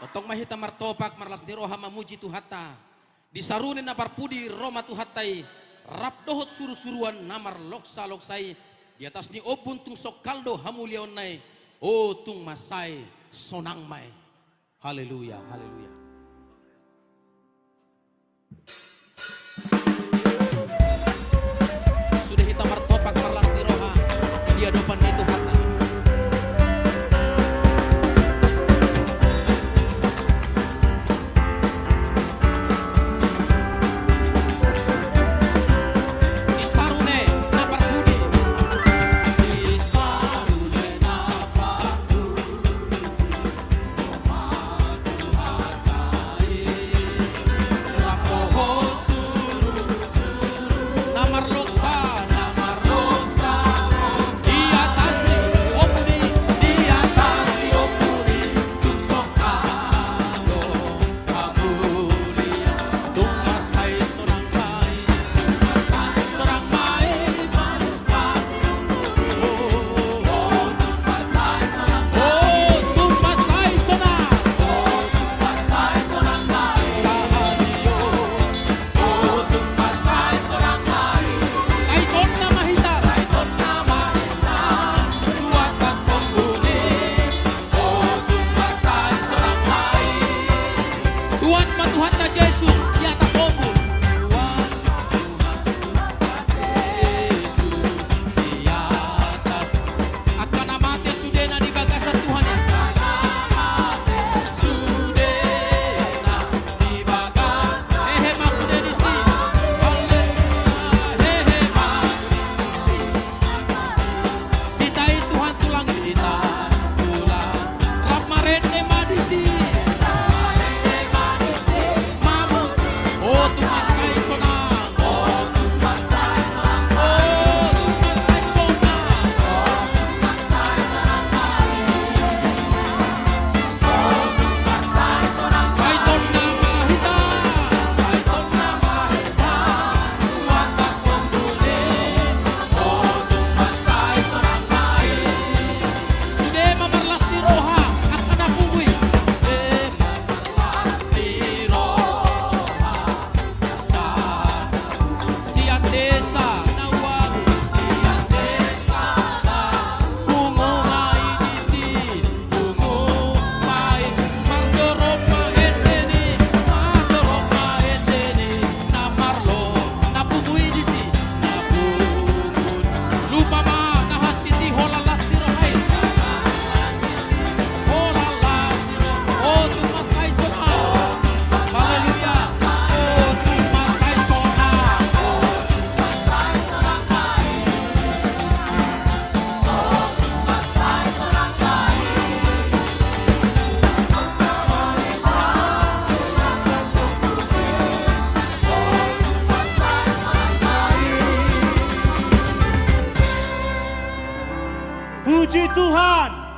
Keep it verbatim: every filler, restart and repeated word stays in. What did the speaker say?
Tongtong ma hita martopak marlas ni roha mamuji Tuhanta. Di sarune na parpudi ro ma Tuhanta i, rap dohot surusuruan na marloksaloksa i, di atas ni ombun tung songkal do hamuliaonna i, o tung mansai sonang ma i. Haleluya, haleluya. Sude hita martopak marlas ni roha di adopan ni Tuhanta. Di sarune na parpudi. Di sarune na parpudi. Tuhan ma Tuhanta Jesus di atas ombun. Tuhan ma Tuhanta Jesus di atas. Angka na mate sudena di bagasan Tuhan i. Angka na mate sudena di bagasan. Hehe ma sude disi. Haleluya. Hehe ma sude disi. Hita i Tuhan tulang i, hita tulang. Rap marende ma disi. Mamu. O tung mansai sonang. O tung mansai sonang. O tung mansai sonang. Sian desa na ualu. Sian desa na. Pungu ma i disi, pungu ma i. Mardorop ma ende ni, mardorop ma ende ni, na marlo, na pungu i disi, na pungu. Lupa ma na hansit i, holan las ni roha i. Holan las ni roha. O tung mansai sonang. Haleluya. O tung mansai sonang. Puji Tuhan.